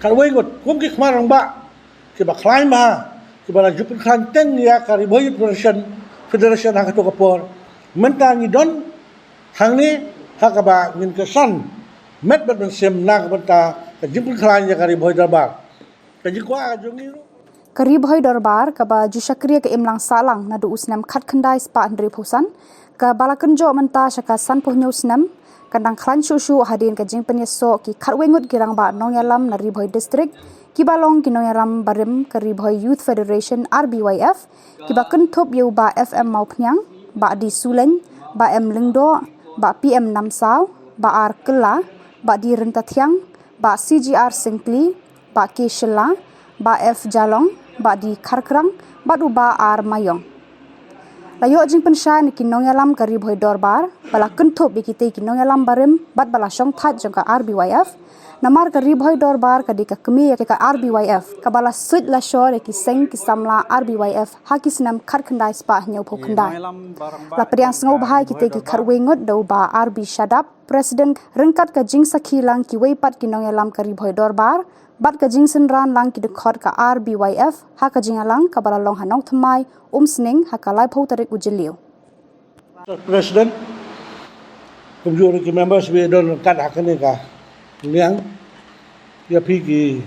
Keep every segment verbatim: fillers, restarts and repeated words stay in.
Khatwei ngut kum ki khmat rangbah kiba khlaiñ bha, kiba la ju pynkhlaiñ teng ïa ka Ri Bhoi Youth Federation, Federation ha kato ka por. Mynta ngi don hangne ha kaba ngin kyrshan met bad mynsiem na ka bynta ka jingpynkhlaiñ ïa ka Ri Bhoi Dorbar. Ka jingkwah ka jong ngi ruh. Ka Ri Bhoi Dorbar kaba ju shakri ka imlang sahlang naduh u snem khatkhyndai spah hynriewphew san, kaba la kynjoh mynta sha ka sanphew hynñiew snem, kan dang khlaiñ shuh shuh hadien ka jingpynïasoh ki khatwei ngut ki rangbah nongïalam na Ri Bhoi District, kiba long ki nongïalam barim ka Ri Bhoi Youth Federation, R B Y F, kiba kynthup ïa u Bah F M Mawphniang, Bah D Sulein, Bah M Lyngdoh, Bah P M Namsaw, Bah R Kylla, Bah D Ryntathiang, Bah C G R Syngkli, Bah K Shylla, Bah F Jalong, Bah D Kharkrang, bad u Bah R Mayong. La ïoh jingpynshai na ki nongïalam ka Ri Bhoi Dorbar, ba la kynthup ïa kitei ki nongïalam barim, bad ba la shongthait jong ka R B Y F. Namar ka Ri Bhoi Dorbar ka dei ka kmie ïa ka R B Y F, kaba la suit la shor ïa ki seng ki samla R B Y F ha ki snem khatkhyndai spah hynñiewphew khyndai. La pdiang sngewbha ïa kitei ki khatwei ngut da u Bah R B Shadap, President, ryngkat ka jingsakhi lang kiwei pat ki nongïalam ka Ri Bhoi Dorbar, bad ka jingsynran lang ki dkhot ka R B Y F ha ka jingïalang kaba la long ha Nongthymmai, Umsning, ha ka laiphew tarik u Jylliew. President, kumjuh ruh ki members ba don ryngkat ha kane ka liang, ïa phi ki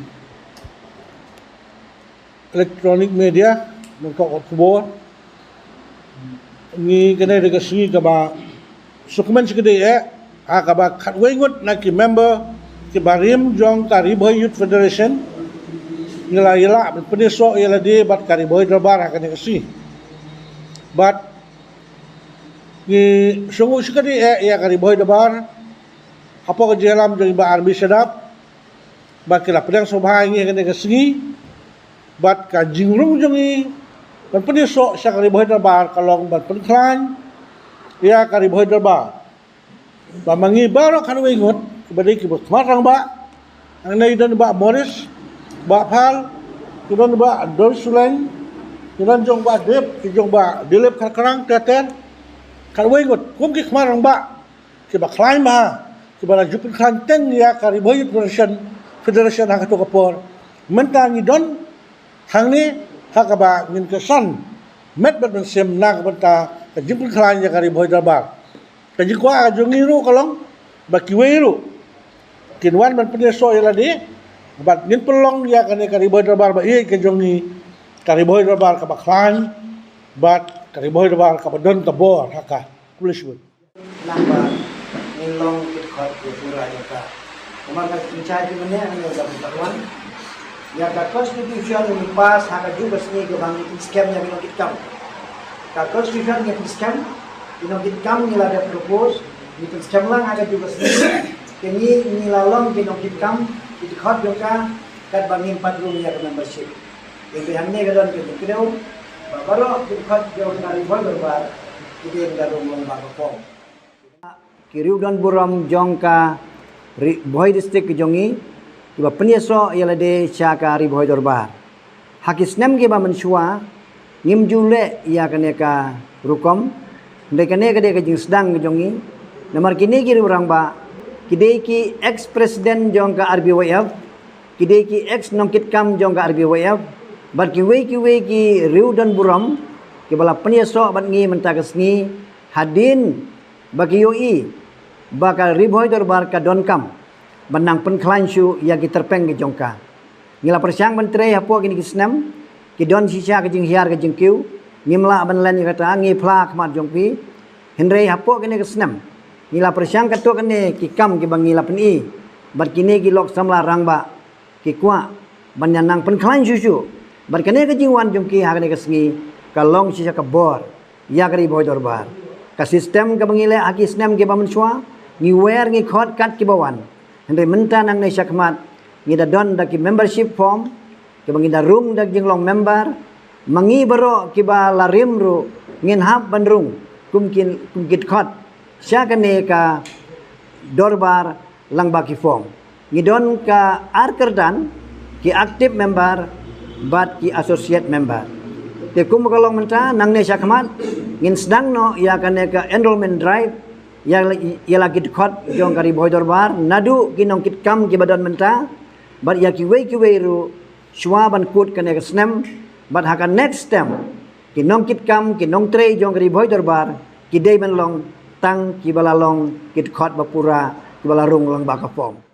electronic media, nongthoh khubor. Ngi kane dei ka sngi kaba sngewkmen shikatdei eh, ha kaba khatwei ngut na ki member kiba rim jong ka Ri Bhoi Youth Federation ngi la ïaleh ban pynïasoh ïa lade bad ka Ri Bhoi Dorbar ha kane ka sngi. Bad ngi sngewnguh shikatdei eh ïa ka Ri Bhoi Dorbar hapoh ka jingïalam jong i Bah R B Shadap, ba ki la pdiang sngewbha ïa ngi ha kane ka sngi. Bad ka jingrung jong ngi ban pynïasoh sha ka Ri Bhoi Dorbar ka long ban pynkhlaiñ ïa ka Ri Bhoi Dorbar. Ba ma ngi baroh khatwei ngut, kiba dei kiba khmat rangbah, hangne i don Bah Morris, Bah Phal, i don Bah Dor Sulein, i don jong Bah Dip, i jong Bah Dilip Kharkrang, ter ter, khatwei ngut kum ki khmat rangbah kiba khlaiñ bha, kiba la ju pynkhlaiñ teng ïa ka Ri Bhoi Youth Federation, Federation ha kato ka por. Mynta ngi don hangne ha kaba ngin kyrshan met bad mynsiem na ka bynta ka jingpynkhlaiñ ïa ka Ri Bhoi Dorbar. Ka jingkwah ka jong ngi ruh ka long ba kiwei ruh kin wan ban pynïasoh ïa lade, bad ngin pynlong ïa kane ka Ri Bhoi Dorbar ba ïeit ka jong ngi, ka Ri Bhoi Dorbar kaba khlaiñ bad ka Ri Bhoi Dorbar kaba don ka bor ha ka. Khublei shibun. Nang ba ngin long ki dkhot ïa pura jong ka. Namar ka pynshai ki mynne hangne ka pynparwan. Ïa ka constitution ngi pass ha kajuh ka sngi kaba ngi pynskhem ïa ki nongkitkam. Ka constitution ngi pynskhem, ki nongkitkam ngi la dep propose, ngi pynskhem lang ha kajuh ka sngi. Ke ngi, ngi la long ki nongkitkam, ki dkhot jong ka, katba ngim pat rung ïa ka membership. Ïa ka hangne ka don ka jingkdew ba baroh ki dkhot jong ka Ri Bhoi Dorbar ki dei ka rung long ba ka form. Ki riewdonburom jong ka Ri Bhoi District ka jong ngi kiba pynïasoh ïa lade sha ka Ri Bhoi Dorbar. Ha ki snem kiba mynshuwa ngim ju leh ïa kane ka rukom. Hynrei kane ka dei ka jingsdang ka jong ngi. Namar kine ki riew rangbah ki dei ki ex president jong ka R B Y F, ki dei ki ex nongkitkam jong ka R B Y F, bad kiwei kiwei ki riewdonburom kiba la pynïasoh bad ngi mynta ka sngi hadien ba ki ïohi ba ka Ri Bhoi Dorbar ka donkam ban nang pynkhlaiñ shuh ïa ki tyrpeng ki jong ka. Ngi la pyrshang ban trei hapoh kine ki snem, ki don shisha ka jinghiar ka jingkiew, ngim lah ban len ïa kata, ngi phla khmat jong phi. Hynrei hapoh kine ki snem ngi la pyrshang katto katne ki kam kiba ngi la pyni bad kine ki lok samla rangbah ki kwah ban ïa nang pynkhlaiñ shuh shuh. Bad kane ka jingwan jong ki ha kane ka sngi ka long shisha ka bor ïa ka Ri Bhoi Dorbar. Ka system kaba ngi leh ha ki snem kiba mynshuwa, ngi wer ngi khot kat kiba wan. Hynrei mynta nangne shakhmat ngi da don da ki membership form, kiba ngi da rung da jinglong member. Ma ngi baroh kiba la rim ruh ngin hap ban rung kum kin, kum ki dkhot sha kane ka dorbar lang ba ki form. Ngi don ka ar kyrdan, ki active member bad ki associate member. Te kum ka long mynta, nangne shakhmat ngin sdang noh ïa kane ka enrollment drive ïa la, ïa la ki dkhot jong ka Ri Bhoi Dorbar, naduh ki nongkitkam kiba don mynta bad ïa kiwei kiwei ruh shuwa ban kut kane ka snem, bad ha ka next term ki nongkitkam, ki nongtrei jong ka Ri Bhoi Dorbar ki dei ban long tang kiba la long ki dkhot ba pura, kiba la rung lang bad ka form.